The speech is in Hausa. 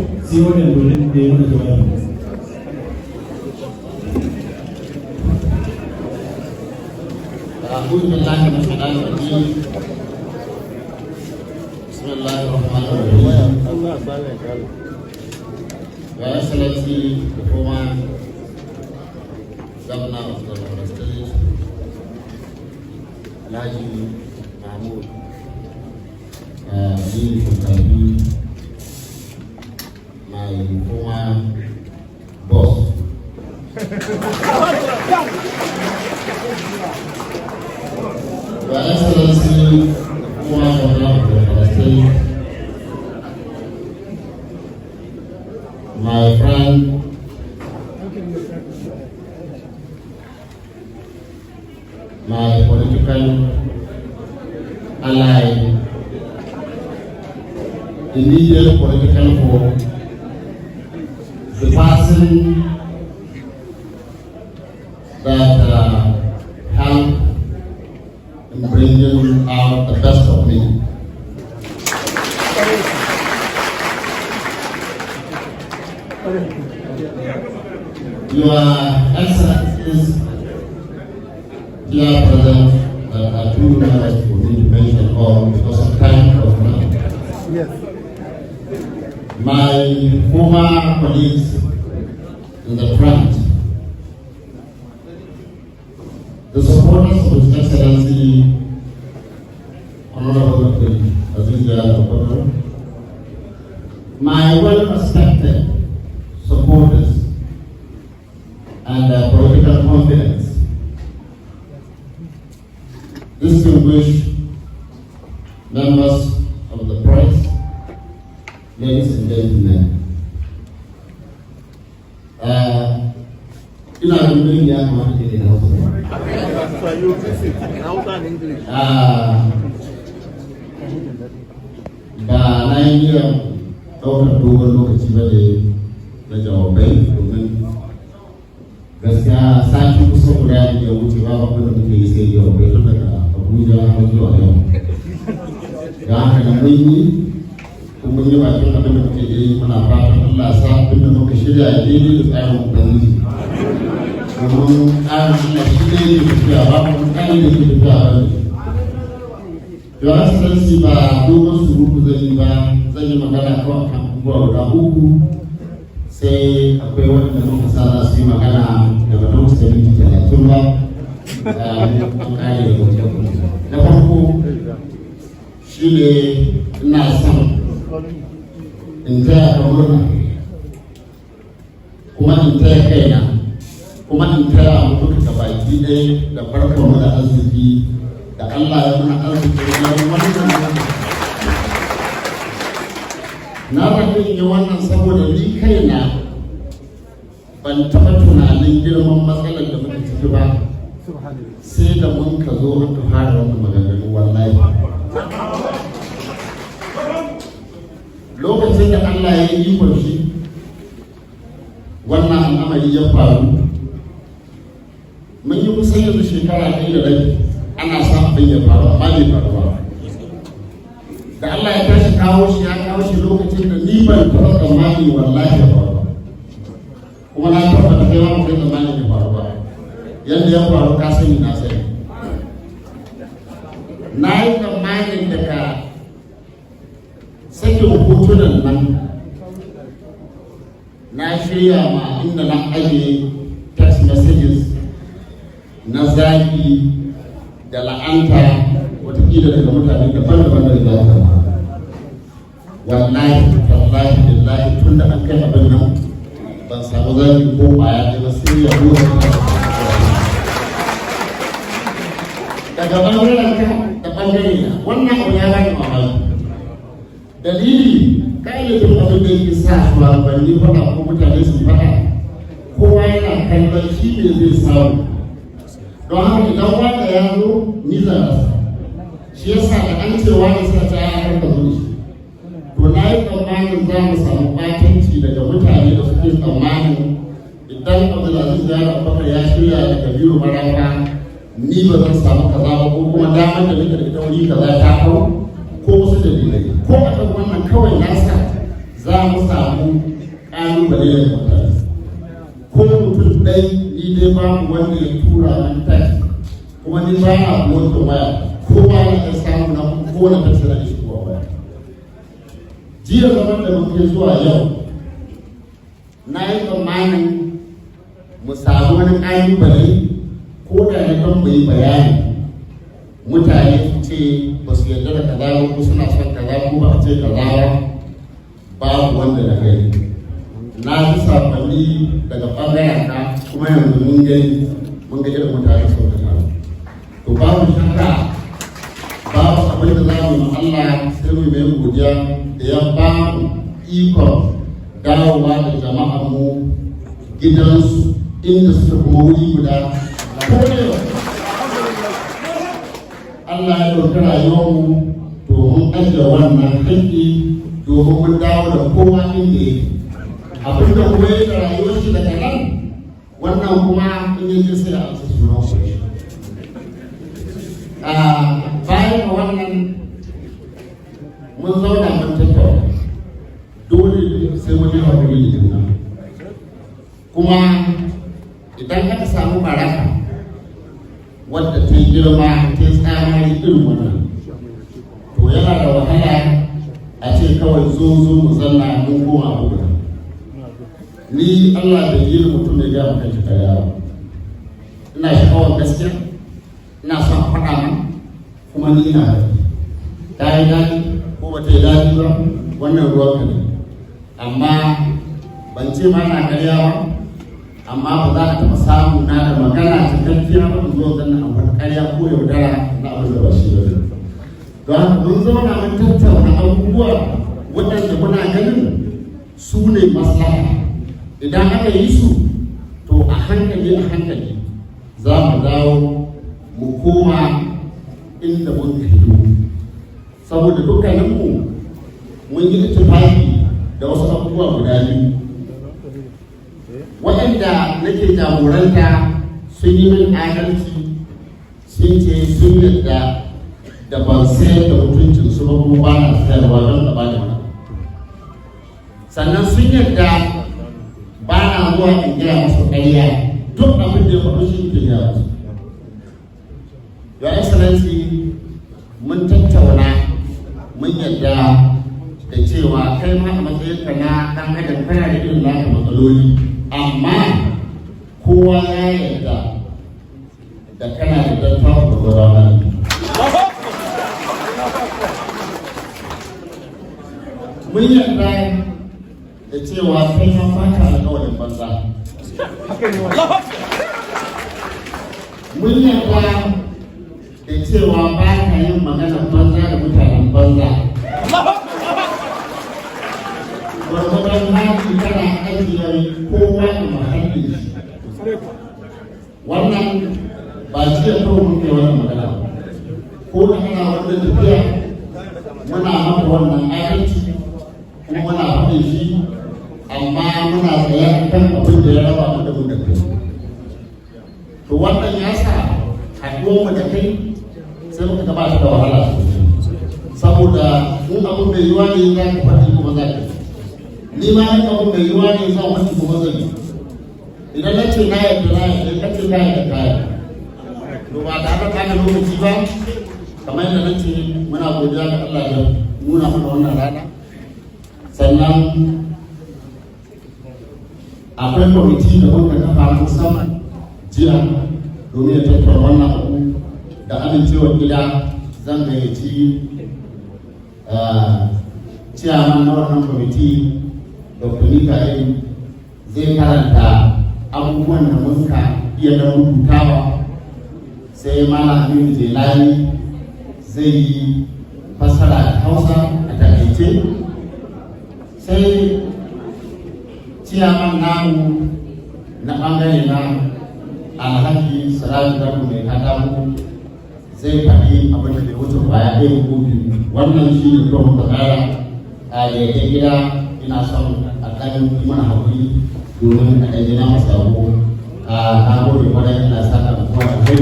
CON domin da ya mana jawabi. أعوذ بالله من الشيطان الرجيم. بسم الله الرحمن الرحيم. Your Excellency, the former Governor of the State, Alhaji Mahmoud Aliyu Shinkafi, my former boss. Your Excellency, the former Governor of the State, my friend, my political ally, immediate political foe, the person that helped in bringing out the best of me. Your Excellencies, dear present, that are too numerous for me to mention all because of time of now. Yes. My former colleagues in the front, the supporters of His Excellency, Honorable Aziz Abubakar, my well-respected supporters and political confidants, distinguished members of the press, ladies and gentlemen. Ina ganin ya kamata ne da Hausa. So you mix it in Hausa and English. Ah, ba na yi niyyar ɗaukar dogon lokaci ba ne na jawabai, domin gaskiya sati kusan guda da ya wuce ba abin da muke yi sai jawabai tun daga Abuja har zuwa yau. Don haka da mun yi kuma mun yi bakin abin da muke yi, muna fatan Allah sa abin da muka shirya ya daidai da tsarin Ubangiji, domin tsarin Allah shi ne yake tafiya, ba kuma tsari da ke tafiya ba ne. Your Excellency, ba dogon surutu zan yi ba, zan yi magana kawai akan abubuwa guda uku, sai akwai waɗanda muka sa za su yi magana daga nan da minti 30 ba, an ƙare da wancan. Na farko shi ne ina son in taya ka murna, kuma in taya kaina, kuma in taya mu duka gabaki ɗaya da barkar mu da arziki da Allah ya muna arziki na wannan. Na zaɓi in yi wannan saboda ni kaina ban taɓa tunanin girman matsalar da muke ciki ba sai da mun ka zo aka fara wannan maganganu. Wallahi, lokacin da Allah ya yi ikon shi wannan al'amari ya faru, mun yi kusan yanzu shekara 1.5 ana sa abin ya faru, amma bai faru ba. Da Allah ya tashi kawo shi, ya kawo shi lokacin da ni ban taɓa tsammani wallahi ya faru ba, kuma na tabbata kai ma kai tsammanin ya faru ba. Yadda ya faru ka sani, na sani. Na yi tsammanin daga sakin hotunan nan na shirya ma inda na ajiye text messages na zagi da la'anta, watakila daga mutane daban-daban da za ta. Wallahi, wallahi, billahi, tun da an kai abin nan ban samu zagi ko kwaya ɗaya ba, sai ya da daga ɓangaren ka da ɓangare na. Wannan abu ya bani mamaki. Dalili, galibin abin da yake sa shugabanni faɗa ko mutane su faɗa, kowa yana kallon shi ne zai samu. Don haka idan wanda ya zo, ni zan rasa. Shi yasa da an ce wani suka ta ya karka zo shi. To, na yi tsammanin za mu samu ɓatanci daga mutane da suke tsammanin idan Abdulaziz Yaro Abubakar ya shirya da Kabiru Marafa, ni ba zan samu kaza ba, ko kuma damar da nake da ita wuri kaza ta kau, ko wasu dalilai, ko a kan wannan kawai nasa za mu samu. Ƙalubale daga mutane, ko mutum ɗai, ni dai babu wanda ya tura min text, kuma ni ba na blocking waya, ko ba na iya samu na ko na text na shigowa waya. Jiya zaman da muke zuwa yau, na yi tsammanin mu samu wani ƙalubale ko da na kan mu yi bayani, mutane su ce ba su yarda da kaza ba, ko suna son kaza, ko ba a ce kaza ba. Babu wanda na gani. Na ji sakonni daga ɓangaren ka, kuma yanzu mun gani, mun ga irin mutane sun ka taru. To, babu shakka babu abin da za mu yi Allah sai mu mai godiya da ya ba mu ikon dawowa da jama'ar mu gidansu inda suka, kuma wuri guda. Ko ne Allah ya ɗauki rayuwarmu, to mun ajiye wannan haƙƙi domin mun dawo da kowa inda yake. Abin da kuma ya rayuwar shi daga nan, wannan kuma in yaje sai a amsa sunan shi. Bayan ga wannan, mun zauna mun tattauna, dole sai mun yi haƙuri da juna. Kuma idan aka samu baraka wadda ta yi girma, ta yi tsamari irin wannan, to yana da wahala a ce kawai zo zo mu zanna mun koma abu guda. Ni Allah bai yi ni mutum mai gaya maka shi karya ba. Ina sha'awar gaskiya, ina son a faɗa min, kuma ni ina faɗi. Ta yi daɗi ko ba ta yi daɗi ba, wannan ruwan ka ne. Amma ban ce ma na karya ba, amma ba za a taɓa samu na da magana cikakkiya ba in zo zanna a faɗi karya ko yaudara na abin da ba shi ba. Don haka mun zauna mun tattauna abubuwa waɗanda muna ganin su ne maslaha. Idan aka yi su, to a hankali a hankali za mu dawo mu koma inda mun fito, saboda dukkaninmu mun yi ittifaki da wasu abubuwa guda biyu. Waɗanda nake jagoranta sun yi min adalci, sun ce sun yadda da ban sayar da mutuncinsu ba, kuma ba na sayarwa don gaba da wani. Sannan sun yadda ba na zuwa in gaya musu ƙarya, duk abin da ya faɗo shi ke gaya musu. Your Excellency, mun tattauna, mun yadda da cewa kai ma a matsayinka na ɗan adam kana da irin naka matsaloli, amma kowa ya yarda da kana da dattawa da gwagwarwa. Mun yarda da cewa kai ma baka alƙawarin banza. Mun yarda da cewa ba ka yin magana banza da mutanen banza. Gwargwadon hali kana ajiye kowa a mahallin shi. Wannan ba jiya kawai muke wannan magana ba, ko da ana wannan tafiya muna maka wannan adalci, kuma muna faɗin shi, amma muna tsaye kan abin da ya raba mu da mu da kai. To, wannan ya sa haɗuwar mu da kai sai muka gabata da wahala sosai, saboda in abin mai yiwa ne za ka faɗi, kuma za ka yi. Ni ma in abin mai yiwa ne zan faɗi, kuma zan yi. Idan na ce na yarda, na yarda. Ka ce ka yarda, ka yarda. To, ba tare da ɓata lokaci ba, kamar yadda na ce, muna godiya ga Allah da nuna mana wannan rana. Sannan akwai kwamiti da muka kafa na musamman jiya domin ya tattauna wannan abu. Da amincewar gida, zan gayyaci ciyaman na wannan kwamiti, Dr. Mikael, zai karanta abubuwan da muka iya dan rubutawa, sai Malam Aminu Jelani zai yi fassara da Hausa a takaice, sai ciyaman namu na ɓangare na, Alhaji Siraju Garba Mai Katako, zai faɗi abin da bai wuce kwaya ɗaya ko biyu. Wannan shi ne kawai muka tsara. A yayin gida, ina son a ɗan yi mana haƙuri domin a ɗan yi na sabo. A na gode kwarai, ina saka kowa da kai.